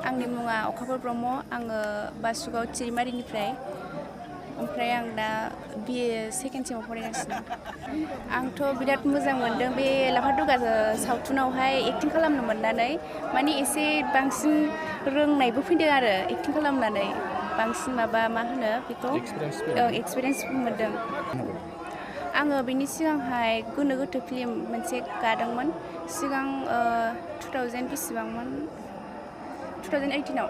आंनि मुङा अखाफोर ब्रह्म आङो बासुगाव चिरिमारिनिफ्राय ओमफ्राय आं दा BA सेकेन्ड सेमाव फरायगासिनो आंथ' बिराद मोजां मोनदों बे लाफादुगा सावथुनावहाय एक्टिं खालामनो मोननानै माने एसे बांसिन रोंनायबो फैदों आरो एक्टिं खालामनानै बांसिन माबा मा होनो बेखौ एक्सपिरियेन्स मोनदों आङो बिनि सिगांहाय गोनो गोथो फिल्म मोनसे गादोंमोन सिगां 2000 बेसेबांमोन 2018आव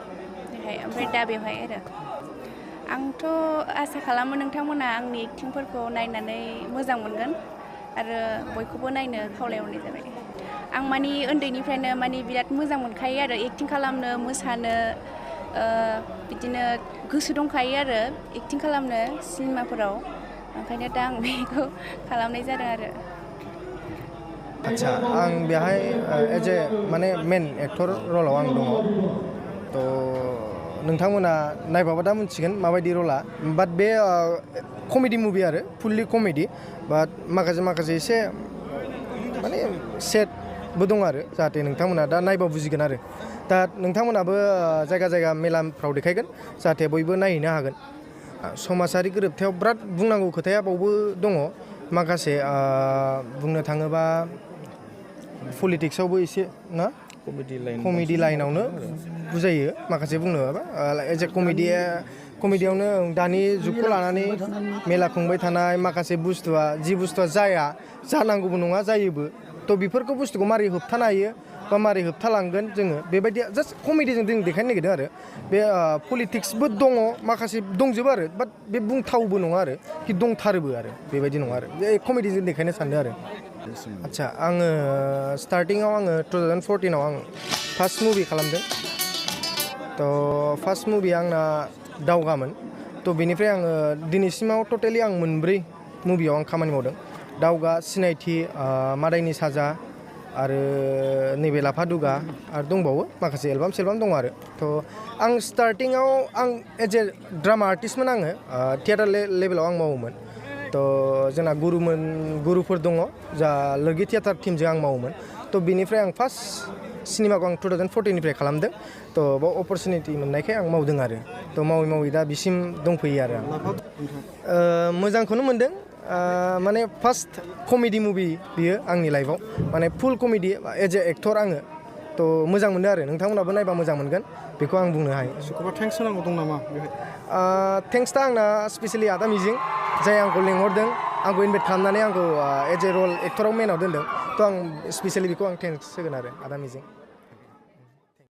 बेहाय ओमफ्राय दा बेवहाय आरो आंथ' आसा खालामो नोंथांमोना आंनि एक्टिंफोरखौ नायनानै मोजां मोनगोन आरो बयखौबो नायनो खावलायहरनाय जाबाय आं माने उन्दैनिफ्रायनो माने बिराद मोजां मोनखायो आरो एक्टिं खालामनो मोसानो बिदिनो गोसो दंखायो आरो एक्टिं खालामनो सिनेमाफोराव ओंखायनो दा आं बेखौ खालामनाय जादों आरो आच्छा आं बेहाय एज ए माने मेन एक्टर रलाव आं दङ थ' नोंथांमोना नायबाबो दा मिथिगोन माबायदि रला बाट बे कमेडि मुभि आरो फुल्लि कमेडि बाट माखासे एसे माने सेडबो दं आरो जाहाथे नोंथांमोना दा नायबा बुजिगोन आरो दा नोंथांमोनाबो जायगा मेलाफ्राव देखायगोन जाहाथे बयबो नायहैनो हागोन समाजारि गोरोबथायाव बिराद बुंनांगौ खोथाया बावबो दङ माखासे बुंनो थाङोबा पलिटिक्सआवबो एसे ना कमेडि लाइनावनो बुजायो माखासे बुंनो माबा एज ए कमेडियावनो दानि जुगखौ लानानै मेला खुंबाय थानाय माखासे बुस्थुआ जानांगौबो नङा जायोबो थ' बेफोरखौ बुस्थुखौ मारै होबथानो हायो बा मारै होबथालांगोन जोङो बेबायदि जास्ट कमेडिजों जों देखायनो नागिरदों आरो बे पलिटिक्सबो दङ माखासे दंजोबो आरो बाट बे बुंथावबो नङा आरो कि दंथारोबो आरो बेबायदि नङा आरो बे कमेडिजों देखायनो सानदों आरो आच्छा आङो स्टार्टिङाव आङो 2014आव आं फार्स्ट मुभि खालामदों थ' फार्स्ट मुभिया आंना दावगामोन थ' बेनिफ्राय आङो दिनैसिमाव टटेलि आं मोनब्रै मुभियाव आं खामानि मावदों दावगा सिनायथि मादायनि साजा आरो नैबे लाफादुगा आरो दंबावो माखासे एलबाम दङ आरो थ' आं स्टार्टिङाव आं एज ए ड्रामा आर्टिस्टमोन आङो थियेटार लेभेलाव आं मावोमोन थ' जोंना गुरुफोर दङ जा लोरगि थियेटार टिमजों आं मावोमोन थ' बिनिफ्राय आं फार्स्ट सिनेमाखौ आं 2014निफ्राय खालामदों थ' बाव अपरसुनिटि मोननायखाय आं मावदों आरो थ' मावै दा बिसिम दंफैयो आरो मोजांखौनो मोनदों माने फार्स्ट कमेडि मुभि बियो आंनि लाइफआव माने फुल कमेडि एज ए एक्टर आङो थ' मोजां मोनदों आरो नोंथांमोनाबो नायबा मोजां मोनगोन बेखौ आं बुंनो हायो सोरखौबा थेंक्स होनांगौ दं नामा बेहाय थेंक्सआ आंना स्पेसियेलि आदा मिजिं जाय आंखौ लेंहरदों आंखौ इनभाइट खालामनानै आंखौ एज ए रल एक्टराव मेनाव दोनदों थ' आं स्पेसियेलि बेखौ आं थेंक्स होगोन आरो आदा मिजिं